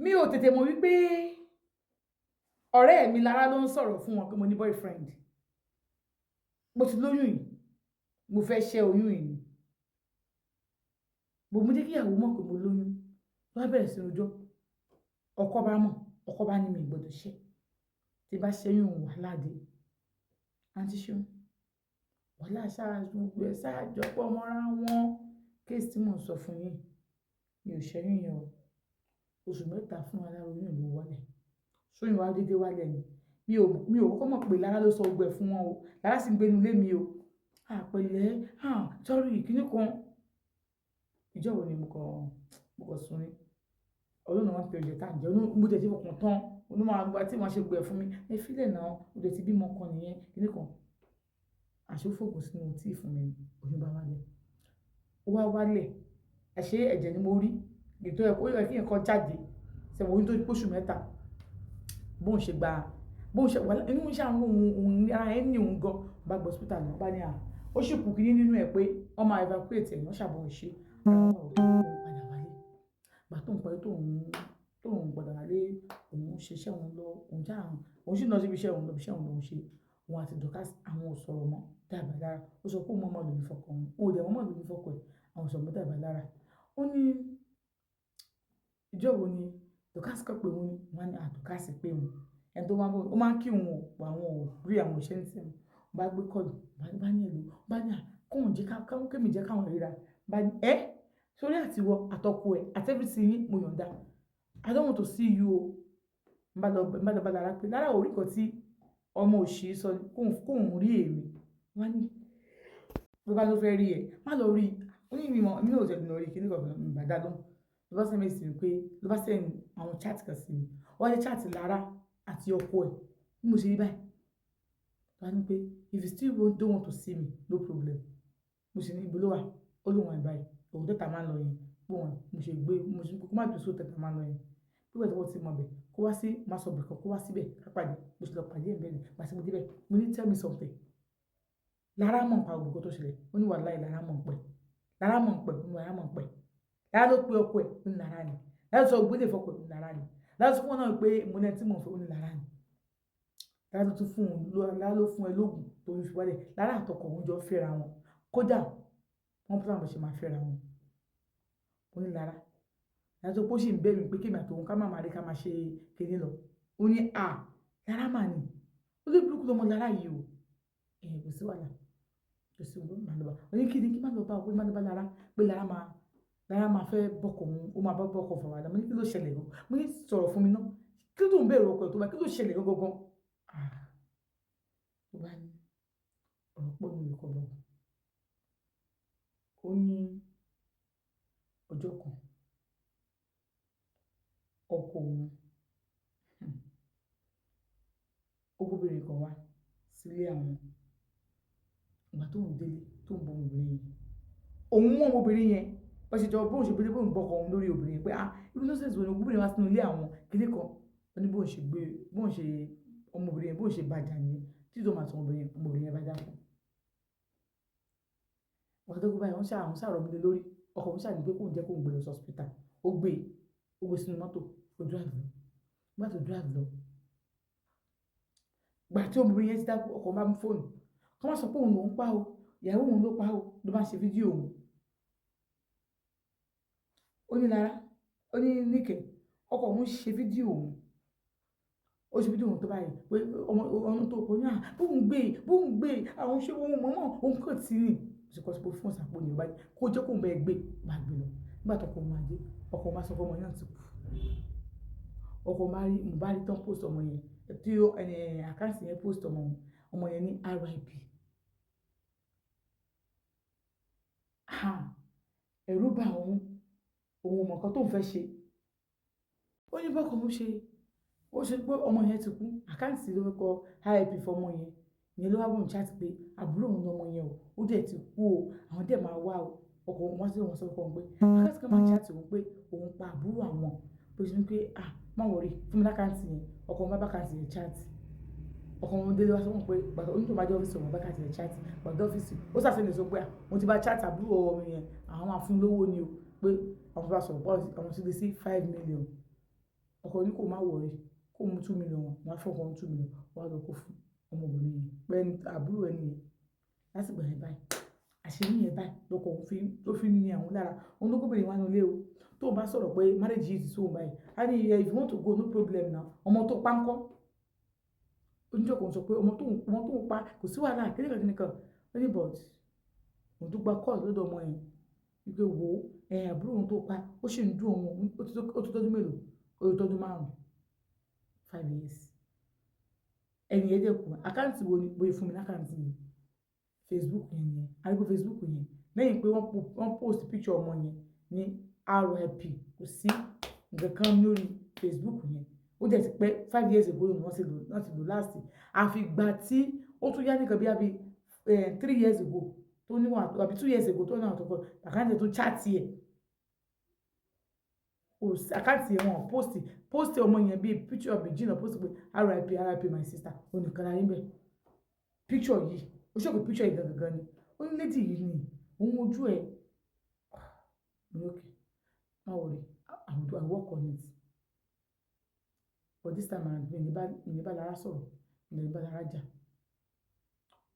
Mi ò tètè mọ̀ wípé ọ̀rẹ́ mi Lára ló ń sọ̀rọ̀ fún wọn pé mo ní boyfriend. Mo ti lóyún yìí, mo fẹ́ ṣẹ́ oyún yìí ni. Bò mo jẹ́ kí ìyàwó mọ̀ pé mo lóyún. Ló bá bẹ̀rẹ̀ sí rojọ́. Ọkọ bá mọ̀, ọkọ bá ní mi ò gbọdọ̀ ṣẹ́. Tí bá ṣẹ́yún, wàhálà dé. Àǹtí Ṣeun, wàhálà ṣáà gbogbo ẹ̀ ṣáà jọpọ̀ mọ́ra wọn. Case tí mò ń sọ fún yín, mi ò ṣẹ́yún yẹn o. Oṣù 3 fún ara oyún ló wálẹ̀. Ṣóyún wá dédé wálẹ̀ ni. Mi ò kọ́kọ́ mọ̀ pé Lára ló sọ gbogbo ẹ̀ fún wọn o. Lára sì ń gbénu ilé mi o. À pẹ̀lẹ́, à sorry kíní kan. Ìjọ́ wo ni mo kàn sùn ni. Ọlọ́run máa ń pe oúnjẹ tá ń jẹ. Mo tẹ̀ tí fọkàn tán. Ó máa gba tí wọ́n ṣe gbogbo ẹ̀ fún mi. Ẹ fi lẹ̀ náà, ó dẹ̀ ti bímọ kan nìyẹn, kíní kan. Àṣé ó fògùn sínú tíì fún mi ni. Oyún bá wálẹ̀. Ó wá wálẹ̀. Àṣé ẹ̀jẹ̀ ni mo rí. Ètò ẹ̀ kó yẹ kí nǹkan jáde. Ṣé mo oyún tó pé oṣù 3. Bóun ṣe gba, bóun ṣe wà, inú ń ṣàrùn òun, òun ara ẹ ní òun gan. Bá gba hospital lọ, bá ní à. Ó sì kú kíní nínú ẹ̀ pé wọ́n máa evacuate ẹ̀, wọ́n ṣàbọ̀ ṣe. Ara wọn ò òun padà wálé. Ìgbà tó ń parí tó ń padà wálé, òun ṣe iṣẹ́ òun lọ, òun já àwọn, òun sì lọ síbi iṣẹ́ òun lọ, ibi iṣẹ́ òun ló ń ṣe. Òun àti Dorcas, àwọn ò sọ̀rọ̀ mọ́ dàbí lára. Ó sọ pé òun mọ̀ọ́mọ̀ lóyún fọ́kọ òun. Òun ò dẹ̀ mọ̀ọ́mọ̀ lóyún fọ́kọ ẹ̀. Àwọn ò sọ̀rọ̀ mọ́ dàbí lára. Ó ní ìjọ́ wo ni Dorcas kọ̀ pé òun ní? Wọ́n ní à Dorcas pé òun. Ẹni tó máa ń bọ̀, ó máa ń kí òun o, but àwọn ò rí àwọn òṣìṣẹ́ ní tí wọn. Bá gbé call, bá ní hello, bá ní à kóun jẹ́ ká, kémi jẹ́ káwọn ríra. Bá ní ẹ́, sórí àtiwọ àtọkọ ẹ̀ àti everything yín mo yọ̀ǹda. I don't want to see you o. N bá lọ bá Lára pé Lára ò rí nǹkan tí ọmọ òṣì sọ kóun rí èmi. Wọ́n ní ló bá ló fẹ́ rí ẹ, má lọ rí. Ó ní ìmọ̀, èmi náà ò tẹ̀lé lọ rí kíní kan mi bá dá lóhùn. Ló bá send message sí mi pé, ló bá send àwọn chat kan sí mi. Ó wá jẹ́ chat Lára àti ọkọ ẹ̀. Bí mo ṣe rí báyìí. Ó wá ní pé if you still don't want to see me, no problem. Mo sì ní ibo ló wà? Ó lóun wà báyìí. Hotel tá máa ń lọ yẹn. Pé òun, mo ṣe gbé, mo ṣe kó má dúró sí hotel tá máa ń lọ yẹn. Pé ìgbà tí wọ́n ti mọ̀ bẹ́ẹ̀, kó wá sí, má sọ bẹ̀ kan, kó wá síbẹ̀ ká pàdé. Mo sì lọ pàdé ẹ̀ bẹ́ẹ̀ ni. Ìgbà tí mo dé bẹ̀, mo ní tell me something. Lára mọ̀ nípa gbogbo nǹkan tó ṣẹlẹ̀. Ó ní wàláì Lára mọ̀ nípa ẹ̀. Lára mọ̀ nípa ẹ̀. Ó ní Lára mọ̀ nípa ẹ̀. Lára ló pe ọkọ ẹ̀. Ó ní Lára ni. Lára sọ gbogbo eléyìí fọ́kọ ẹ̀. Ó ní Lára ni. Lára sọ fún wọn náà pé mo ní ẹni tí mò ń fẹ́. Ó ní Lára ni. Lára ló tún fún òun, Lára ló fún ẹ lóògùn tó fi wálẹ̀. Lára àtọkọ òun jọ fẹ́ra wọn. Kódà wọ́n plan bó ṣe máa fẹ́ra wọn. Ó ní Lára. Lára tó pé ó sì ń bẹ̀ mí pé kí èmi àti òun ká má máa rí ká máa ṣe kíní lọ. Ó ní à, Lára mà ní. Olórí burúkú lọmọ Lára yìí o. Ẹ̀hìn, kò sí wàhálà. Kò sí wàhálà, má lọ bá. Ó ní kí ni kí má lọ bá o, pé má lọ bá Lára. Pé Lára máa fẹ́ bọ́kọ òun, ó máa bá bọ́kọ fà wàhálà. Mo ní kí ló ṣẹlẹ̀ gan? Mo ní sọ̀rọ̀ fún mi ná. Kí ló tó ń bẹ̀rù ọkọ ẹ̀ tó bá, kí ló ṣẹlẹ̀ gan gan? Ah! Ó bá ní ọ̀rọ̀ pọ̀ nínú ìkọ̀bọ̀. Ó ní ọjọ́ kan, ọkọ òun, ó gbé obìnrin kan wá sílé àwọn. Ìgbà tó ń délé, tó ń bọ ọmọbìnrin yẹn. Òun mú ọmọbìnrin yẹn. Bó ṣe jọ, bó ṣe gbé, bó ń bọ́kọ òun lórí obìnrin yẹn pé ah, irú nonsense wo ni obìnrin wá sínú ilé àwọn kíní kan. Ó ní bó ń ṣe gbé, bó ń ṣe ọmọbìnrin yẹn, bó ń ṣe bàjá nìyẹn. Títí tó máa sọ ọmọbìnrin yẹn, ọmọbìnrin yẹn bá dákú. Ìgbà tó kú báyìí, wọ́n ṣà rọ̀ mí lé lórí. Ọkọ òun ṣà ní pé kóun jẹ́ kóun gbé lọ sí hospital. Ó gbé sínú mọ́tò, ó drive lọ. Nígbà tó drive lọ, ìgbà tí ọmọbìnrin yẹn ti dákú, ọkọ bá mú fóònù. Kọ́ má sọ pé òun ló ń pa o, ìyàwó òun ló pa o, ló bá ṣe fídíò òun. Ó ní Lára, ó ní Níkẹ̀, ọkọ òun ṣe fídíò òun. Ó ṣe fídíò òun tó báyìí pé ọmọ ọmọ tó kọ ní à, bóun gbé, àwọn ṣé òun mọ̀ọ́mọ̀, òun kàn tí ní. Ó sì kọ́ sí pé fóònù sàpò ní ọba kó jẹ́ kóun bẹ́ẹ̀ gbé, bá gbé lọ. Nígbà tó ọkọ máa dé, ọkọ máa sọ fún ọmọ náà ti kú. Ọkọ máa rí, mo bá rí tán post ọmọ yẹn, tí ẹni account yẹn post ọmọ òun, ọmọ yẹn ní RIP. Ha! Ẹ̀rù bà òun, òun ò mọ̀ nǹkan tó ń fẹ́ ṣe. Ó ní bọ́kọ òun ṣe, ó ṣe pé ọmọ yẹn ti kú. Account ló fi kọ RIP fún ọmọ yẹn. Ìyẹn ló wá bá òun chat pé àbúrò òun ni ọmọ yẹn o, ó dẹ̀ ti kú o, àwọn dẹ̀ máa wá o. Ọkọ òun wá sí òun sọ fún òun pé account kan máa chat òun pé òun pa àbúrò àwọn. Bó ṣe ní pé ah, má worry, fún mi ní account yẹn. Ọkọ òun bá bá account yẹn chat. Ọkọ òun délé wá sọ fún òun pé ìgbà tó ní tó bá dé ọ́fíìsì òun bá account yẹn chat. Ìgbà tó dé ọ́fíìsì, ó sá send sọ pé ah, òun ti bá chat àbúrò ọmọ yẹn, àwọn máa fún lówó ni o. Pé àwọn bá sọ̀rọ̀ pé àwọn ti lé sí 5 million. Ọkọ ní kó má worry, kó mú 2 million wọn, wọ́n á fún ọkọ ní 2 million, wọ́n á lọ kó fún ọmọbìnrin yẹn pé àbúrò ẹni yẹn. Láti ìgbà yẹn báyìí, àṣírí yẹn báyìí lọkọ òun fi ló fi ń ní àwọn lára. Òun ló kóbìnrin wá nílé o. Tó bá sọ̀rọ̀ pé marriage yìí ti sú òun báyìí, á ní, "If you want to go, no problem now." Ọmọ tó pa ńkọ́? Oníjọ́ kan sọ pé ọmọ tó ń pa kò sí wàhálà kíníkan kíníkan. Ó ní but òun tó gba call lọ́dọ̀ ọmọ yẹn wípé wo ẹ̀ àbúrò òun tó pa, ó sì ń dùn òun. Ó ti tọ́dún mélòó? Ó ti tọ́dún 5, 5 years. Ẹni yẹn dẹ̀ kú. Account wo ni bóyá fún mi ní account Facebook yẹn nìyẹn. Àríkò Facebook yẹn, lẹ́yìn pé wọ́n post picture ọmọ yẹn ní RIP, kò sí nǹkan kan lórí Facebook yẹn. Ó dẹ̀ ti pẹ́, 5 years ago ni wọ́n ti lò last. Àfìgbà tí ó tún yá nìkan bí i 3 years ago tó níwọ̀n àbí 2 years ago tó níwọ̀n àtọkọ account tó chat ẹ̀ kò sí account yẹn. Wọ́n post ọmọ yẹn bíi picture of Regina, post pé "RIP, RIP my sister." Onìkan láyé bẹ́ẹ̀. Picture yìí, ó ṣòkò picture yìí gangan ni. Ó ní lady yìí ni òun ojú ẹ̀ ní. Okay, má worry, I will work on it. But this time around, mi ní bá Lára sọ̀rọ̀, mi ní bá Lára jà.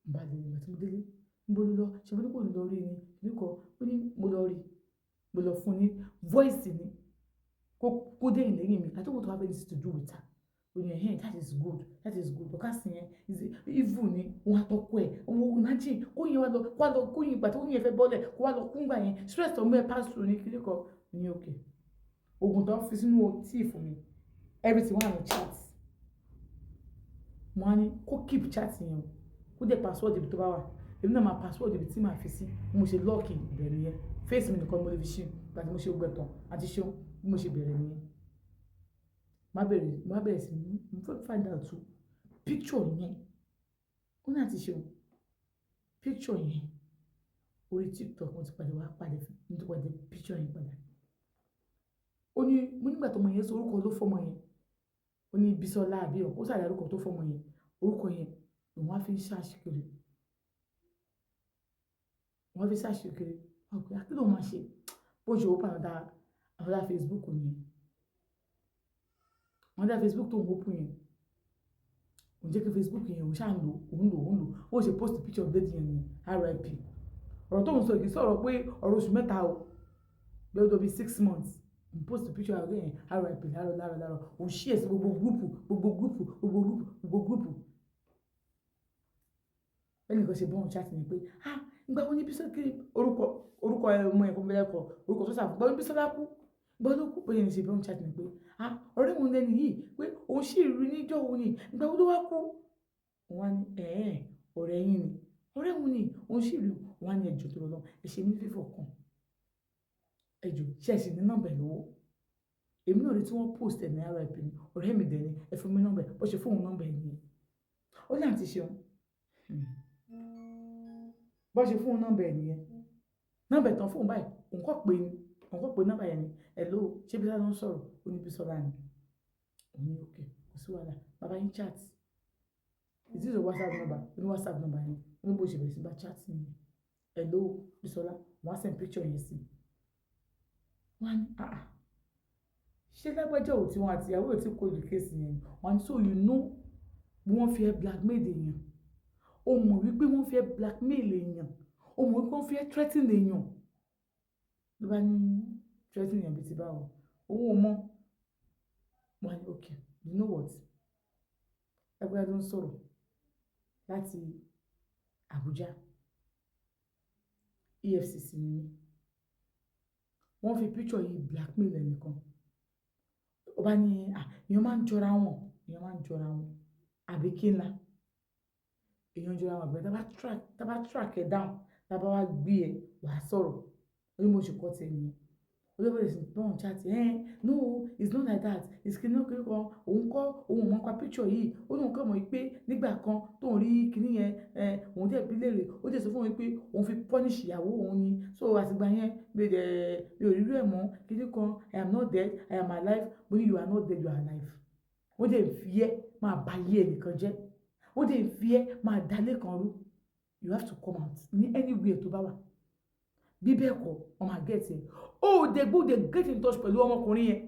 N bá délé. Ìgbà tí mo délé, ń bó ló lọ ṣe? Mo ní kò lọ rí ni ní kọ. Ó ní mo lọ rí, mo lọ fún ní voice ni kó dé ìlẹ́yìn mi. I don't want to have anything to do with her. Ó ní ẹ̀hẹ́n, that is good, that is good. Dorcas yẹn is evil ni. Òun àtọkọ ẹ̀ òun, imagine kó yẹn wá lọ, kó wá lọ, kó yẹn ìgbà tó yẹn fẹ́ bọ́lẹ̀, kó wá lọ kún gbà yẹn, stress tó mú ẹ pass through ní kíní kan ní. Okay, oògùn tó ń fi sínú tíì fún mi, everything wà ní chat. Mo á ní kó keep chat yẹn o, kó dẹ̀ password ibi tó bá wà. Èmi náà máa password ibi tí màá fi sí. Mo ṣe lock ìbẹ̀rẹ̀ yẹn, face mi nìkan mo lè fi ṣí. Ìgbà tí mo ṣe gbogbo ẹ̀ tán àti ṣeun, bí mo ṣe bẹ̀rẹ̀ nìyẹn. Má bẹ̀rẹ̀ sí ní mo fẹ́ find out too picture yẹn. Ó ní àti ṣeun picture yẹn orí TikTok mo ti padà wá pàdé, mo ti pàdé picture yẹn padà. Ó ní mo nígbà tó ọmọ yẹn sọ orúkọ ló fọmọ yẹn. Ó ní Bísọ́lá àbí ó ṣàlàyé orúkọ tó fọmọ yẹn. Orúkọ yẹn lòun á fi ń ṣàṣìkiri, wọ́n fi ṣàṣìkiri. Wọ́n pè á, kí ló máa ṣe? Bó ṣe open another Facebook nìyẹn. Wọ́n dá Facebook tó ń open yẹn, òun jẹ́ kí Facebook yẹn òun ṣáà ń lò, òun lò, òun lò. Ó ṣe post picture of lady yẹn ní RIP. Ọ̀rọ̀ tó ń sọ kì í sọ̀rọ̀ pé ọ̀rọ̀ oṣù 3 o, bí ó tó bí 6 months. Òun post picture ọ̀rẹ́ yẹn RIP láàárọ̀ láàárọ̀ láàárọ̀. Òun share sí gbogbo group, gbogbo group, gbogbo group, gbogbo group. Ẹnìkan ṣe bọ́ọ̀n chat ni pé, "Ah, ìgbà wo ni Bísọ́lá?" Kí orúkọ ọmọ yẹn kò mẹ́lẹ́ kọ orúkọ tó sàfún. Ìgbà wo ni Bísọ́lá kú? Ìgbà wo ló kú? Bóyá ní ṣe bọ́ọ̀n chat ni pé, ah, ọ̀rẹ́ òun lẹ́nu yìí pé òun sì rí níjọ́ òun ni. Ìgbà wo ló wá kú? Òun á ní ẹ̀ẹ́n ọ̀rẹ́ yín ni, ọ̀rẹ́ òun ni, òun sì rí. Òun á ní ẹjọ́ tó lọ, ẹ ṣe ní fífọ̀ kan, ẹjọ́ ṣe é sì ní nọ́mbà ẹ̀ lọ́wọ́? Èmi náà rí tí wọ́n post ẹ̀ ní RIP ni, ọ̀rẹ́ mi dẹ̀ ni, ẹ fún mi nọ́mbà ẹ̀. Bó ṣe fóun nọ́mbà ẹ̀ nìyẹn. Ó ní àǹtí ṣeun, bó ṣe fún nọ́mbà ẹ̀ nìyẹn. Nọ́mbà ẹ̀ tán fóun báyìí, òun kọ́ pé ni, òun kọ́ pé nọ́mbà yẹn ni. "Hello, ṣé Bísọ́lá ló ń sọ̀rọ̀?" Ó ní Bísọ́lá ni. Òun ní okay, kò sí wàhálà, bàbá yín chat. "Is this your WhatsApp number?" Ó ní WhatsApp number yẹn. Ó ní bó ṣe bẹ̀rẹ̀ sí bá chat nìyẹn. "Hello Bísọ́lá." Wọ́n á send picture yẹn sí. Wọ́n á ní, "Ah ah, ṣé lágbájá ò tí wọn àti ìyàwó ò tí kò lè case yẹn?" Wọ́n á ní, "So you know bí wọ́n fi ẹ́ blackmail èèyàn? O mọ̀ wípé wọ́n fi ẹ́ blackmail èèyàn? O mọ̀ wípé wọ́n fi ẹ́ threaten èèyàn?" Ló bá ní, "Threaten èèyàn bíi ti báwo?" Òun ò mọ̀. Wọ́n á ní, "Okay, you know what? Lágbájá ló ń sọ̀rọ̀ láti Abuja. EFCC ni mí. Wọ́n fi picture yìí blackmail ẹnìkan." Ó bá ní, "À, èèyàn máa ń jọra wọn, èèyàn máa ń jọra wọn àbí kí ńlá èèyàn jọra wọn àbí tá bá track ẹ down, tá bá wá gbé ẹ, wàá sọ̀rọ̀." Ó ní mo ṣe kọ́ tiẹ̀ nìyẹn. Olóbẹ̀rẹ̀ sí bọ́ọ̀n chat ẹ̀, "No, it's not like that, it's kìnìún kìnìún kan." Òun kọ́, òun ò mọ̀ nípa picture yìí. Ó ní òun kàn mọ̀ pé nígbà kan tóun rí kinní yẹn ẹ̀, òun dẹ̀ bi léèrè, ó dẹ̀ sọ fún òun pé òun fi punish ìyàwó òun ni. So àtìgbà yẹn mi ò dẹ̀, mi ò rí irú ẹ̀ mọ́, kinní kan. "I am not dead, I am alive." Mo ní, "You are not dead, you are alive." Wọ́n dẹ̀ fi ẹ́ máa ba ayé ẹnìkan jẹ́, wọ́n dẹ̀ fi ẹ́ máa dalé kan rú. You have to come out ní anywhere tó bá wà. Bí bẹ́ẹ̀ kọ́, wọ́n máa get ẹ̀. Ó dẹ̀ gbọ́dọ̀ get in touch pẹ̀lú ọmọkùnrin yẹn.